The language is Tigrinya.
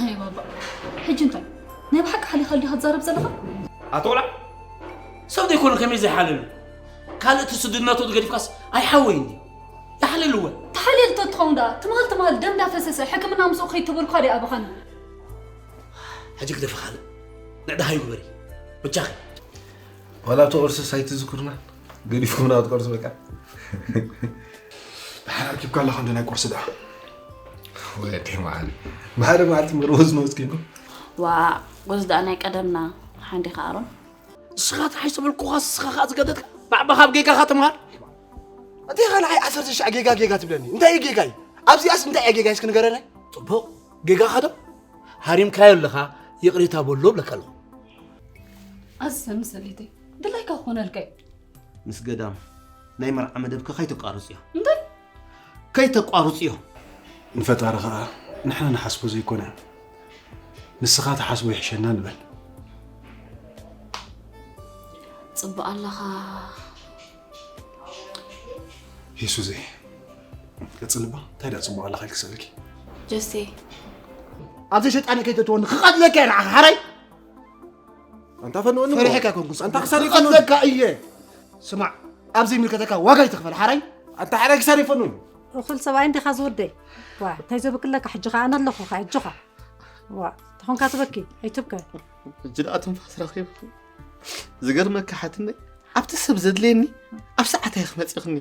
ኣይ ባባ፣ ሕጂ እንታይ ናይ ብሓቂ ሓሊኻ ዲኻ ትዛረብ ዘለኻ? ኣቶ ቆልዓ፣ ሰብ ዘይኮነ ከመይ ዘይሓለሉ? ካልእ እቲ ስድነቱ ገዲፍካስ ኣይሓወይን ድዩ? ይሓለልወ። ተሓልየል ተትኸውን ደኣ ትማል ትማል ደም እንዳፈሰሰ ሕክምና ምስኡ ከይድ ተበልኳ ደኣ ኣባኻኒ። ሕጂ ግደፊ ካልእ ንዕዳሃዩ ግበሪ። ብቻኺ። ዋላ እቲ ቁርስስ ኣይትዝክሩና? ገዲፍኩምና ክትቆርሱ በቃ። ድሓር ኣርኪብካ ኣለኻ እንዶ ናይ ቁርሲ ደኣ? ወዲ መዓል። ብሓደ መዓልቲ መርወዝ ንወስኪንኩም። ዋ፣ ወዝ ደኣ ናይ ቀደምና ሓንዲኻ ኣሮን። ንስኻ ተሓይሽ ተበልኩኻስ ንስኻ ከኣ ዝገደድካ። ባዕባኻ ኣብ ጌጋኻ ተምሃር። እቲ ኻልኣይ ዓሰርተ ሻዕ ጌጋ ጌጋ ትብለኒ። እንታይ እዩ ጌጋይ? ኣብዚኣስ እንታይ እያ ጌጋይ እስኪ ንገረኒ። ጽቡቕ። ጌጋኻ ዶ? ሃሪምካዮ ኣለኻ፣ ይቕሬታ በሎ እብለካ ኣለኹ። ኣዝዘ ምስ ሰሌተይ ድላይካ ክኾነልካ እዩ። ምስ ገዳም ናይ መርዓ መደብካ ከይተቋርጽዮ። እንታይ? ከይተቋርጽዮ። ንፈጣሪ ኸኣ ንሕና ንሓስቦ ዘይኮነ፣ ንስኻ ትሓስቦ ይሕሸና ንበል። ጽቡቕ ኣለኻ። የሱሰይ፣ ቀጽልባ፣ እንታይ ደኣ ጽቡቕ ኣለኻ ኢልኪ ሰበኪ? ጀስቴ። ኣብዚ ሸጣነ ከይተትወኒ ክቐትለካ እየ ንዓኻ፣ ሓራይ። ኣንታ ፈንወኒ እሞ። ፈሪሐካ ኣይኮንኩን፣ ኣንታ ክሳደይ ፈንወኒ። ክቐትለካ እየ። ስማዕ፣ ኣብ ዘይምልከተካ ዋጋ ይትኽፈል፣ ሓራይ። ኣንታ ሓራይ ክሳደይ ፈንወኒ። እኹል ሰብኣይ እንዲኻ ዝወደይ። ዋ፣ እንታይ ዘብክለካ፣ ሕጂ ኸኣ ኣነ ኣለኹ ኸኣ፣ ኣጆኻ። ዋ፣ ተኾንካ ትበኪ፣ ኣይትብከ። ሕጂ ደኣ ትንፋስ ረኺብኩ። ዝገርመካ ሓትነይ፣ ኣብቲ ሰብ ዘድልየኒ ኣብ ሰዓት እየ ክመጽእኽኒ።